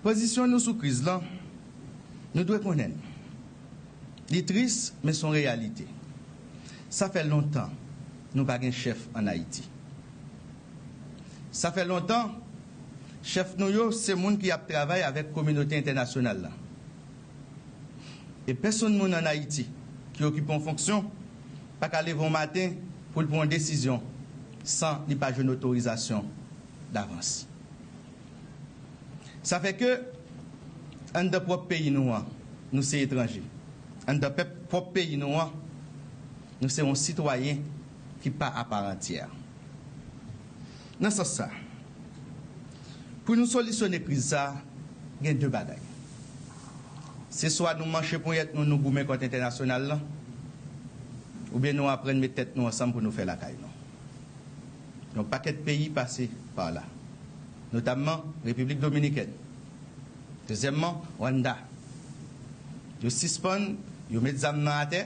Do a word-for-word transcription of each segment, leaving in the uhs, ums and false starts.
Pozisyon nou sou kriz lan, nou dwe konnen l. Li tris, men se yon reyalite. Sa fè lontan nou pa gen chèf ann Ayiti. Sa fè lontan, chèf nou yo se moun ki ap travay avèk kominote entènasyonal la. E pèsonn moun ann Ayiti ki okipe yon fonksyon pa ka leve yon maten pou l pran yon desizyon san li pa jwenn otorizasyon davans. Sa fè ke, anndan pwòp peyi nou an, nou se etranje. Anndan pèp pwòp peyi nou an, nou se yon sitwayen ki pa aparantyè. Nan sans sa, pou nou solisyone kriz sa, gen de bagay. Se swa nou manche ponyèt nou, nou goumen kont entènasyonal lan, oubyen nou aprann met tèt nou ansanm pou nou fè lakay nou. Yon pakèt peyi pase pa la, notamman Repiblik Dominikèn. Dezyèmman, Rwanda. Yo sispann, yo met zam nan atè,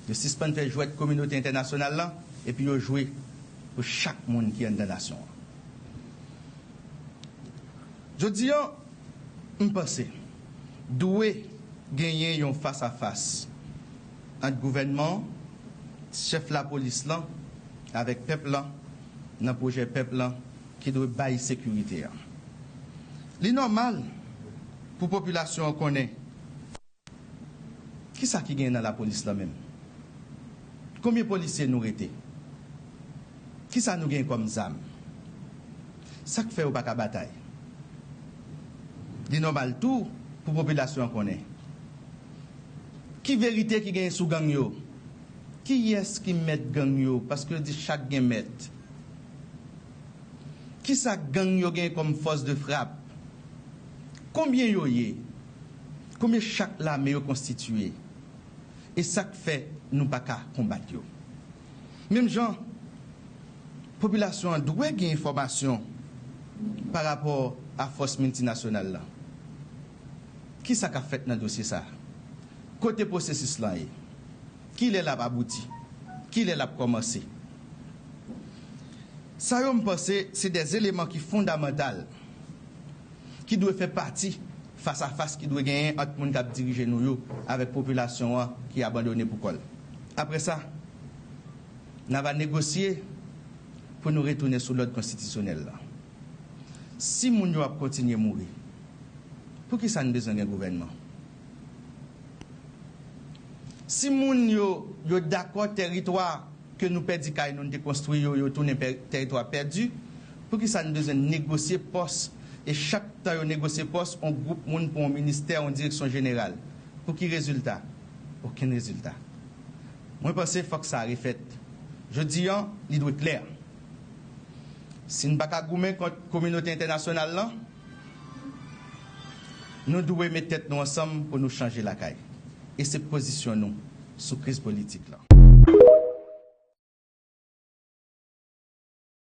yo sispann fè jwèt kominote entènasyonal lan, epi yo jwe pou chak moun ki anndan nasyon an. Jodi a, m panse, dwe genyen yon fas a fas ant gouvènman an, chèf lapolis lan, avèk pèp lan, nan pwojè pèp lan ki dwe bay sekirite a. Li nòmal pou popilasyon an konnen kisa ki gen nan lapolis lan menm. Konbyen polisye nou rete? Kisa nou gen kòm zam? Sa k fè yo pa ka batay? Li nòmal tou pou popilasyon an konnen ki verite ki genyen sou gang yo. Kiyès ki mèt gang yo? Paske yo di chak gen mèt. Kisa gang yo gen kòm fòs de frap? Konbyen yo ye? Konbyen chak lame yo konstitye? E sa k fè nou pa ka konbat yo? Menm jan, popilasyon an dwe gen enfòmasyon pa rapò a fòs miltinasyonal lan. Kisa k ap fèt nan dosye sa a? Kote pwosesis lan ye? Kilè l ap abouti? Kilè l ap kòmanse? Sa yo, m panse, se de eleman ki fondamantal, ki dwe fè pati fas a fas ki dwe genyen ant moun k ap dirije nou yo avèk popilasyon an ki abandone pou kò l. Apre sa, n a va negosye pou nou retounen sou lòd konstitisyonèl la. Si moun yo ap kontinye mouri, poukisa n bezwen gen gouvènman? Si moun yo, yo dakò tèritwa ke nou pèdi kay nou, n te konstwi yo, yo tounen pè-, tèritwa pèdi, poukisa n bezwen negosye pòs? E chak tan yo negosye pòs, yon gwoup moun pran yon ministè, yon direksyon jeneral. Pou ki rezilta? Okenn rezilta. Mwen panse fòk sa refèt. Jodi a, li dwe klè. Si n pa ka goumen kont kominote entènasyonal lan, nou dwe met tèt nou ansanm pou nou chanje lakay. E se pozisyon nou sou kriz politik lan.